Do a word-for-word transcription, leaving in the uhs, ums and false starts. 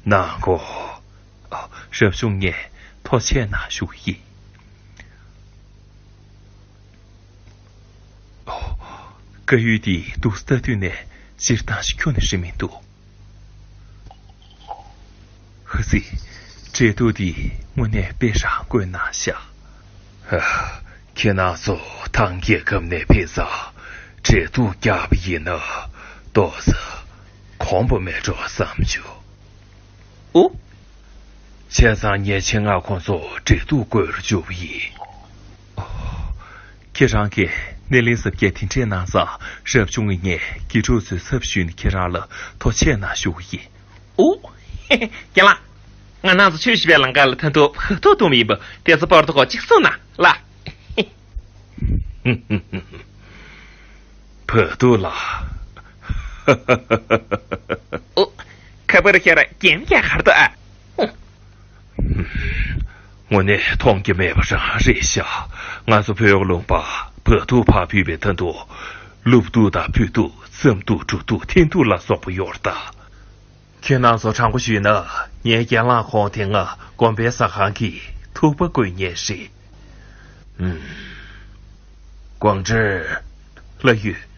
ནང་གོ། ཨ། རབ་བྱུང་ངས་ཐུགས་རྗེ་གནང་ཞུ་གི་ཡིན། ཨོ། དཀར་ཡོལ་འདི་འདུག་སེ་ལྟ་དུས་ནས་སྤྱིར་བཏང་ཞིག་ཁྱོན་ནས་ཧྲི་མི་འདུག་ཧ་ཙི། འབྲས་ཐུག་འདི་དངོས་གནས་དཔེ་རང་དགོས་ན་ཤག་ཨ། ཁྱེད་རང་ཚོ་ཐང་རྒྱལ་ཁབ་ནས་ཕེབས་ཙང་འབྲས་ཐུག་བརྒྱབ་པ་ཡིན་ན་ཏོག་ཙམ་གོམས་པ་མེད་འགྲོ་བསམ་བྱུང་། ཨོ། བྱས་ཙང་ངས་ཆེད་མངགས་ཁོང་ཚོ་འབྲས་ཐུག་བསྐོལ་རུ་འཇུག་པ་ཡིན། ཁྱེད་རང་གིས་སྣེ་ལེན་གཟབ་རྒྱས་དེ་འདྲས་གནང་ཙང་རབ་བྱུང་ངས་དགེ་ཕྲུག་ཚོའི་ཚབ་ཞུས་ནས་ཁྱེད་རང་ལ་ཐུགས་རྗེ་གནང་ཞུ་གི་ཡིན། ཨོ། རྒན་ལགས། ང་རང་ཚོ་ཆོས་ཞུ་བའི་ལམ་ཁ་ལ་ད་དུང་བག་ཐུག་བཏུང་བ་ཡིན་པ་དེ་ཚོ་པར་དུ་གོ་གཅིག་གསུངས་ན་ལ། བག་ཐུག་ལ། ཨོ། ཁ་པར་ཁྱེར་རྒྱན་རྒྱག་གར་དུ་ཨ། དངོས་གནས་མཐོང་རྒྱ་མེད་པ་རང་རེད་ཤག་ང་ཚོ་བོད་ལུང་པ་བག་ཐུག་ཕར་ཕུལ་བའི་ཐ་དུ། ལུབ་ཐུག་དང་ཕུད་ཐུག་རྩམ་ཐུག་འབྲུ་ཐུག་འཐེན་ཐུག་ལ་སོགས་པ་ཡོད་རེད་ད། ཁྱེད་རྣམ་ཚོ་དྲང་པོ་ཞུས་ན་ངའི་རྒན་ལགས་ཁོང་དེ་སྔ་དགོན་པའི་ཟ་ཁང་གི་ཐུག་པ་དགོས་མཁན་རེད། ཨུམ། ཀོང་ཀྲི། ལྷ་ཡུལ།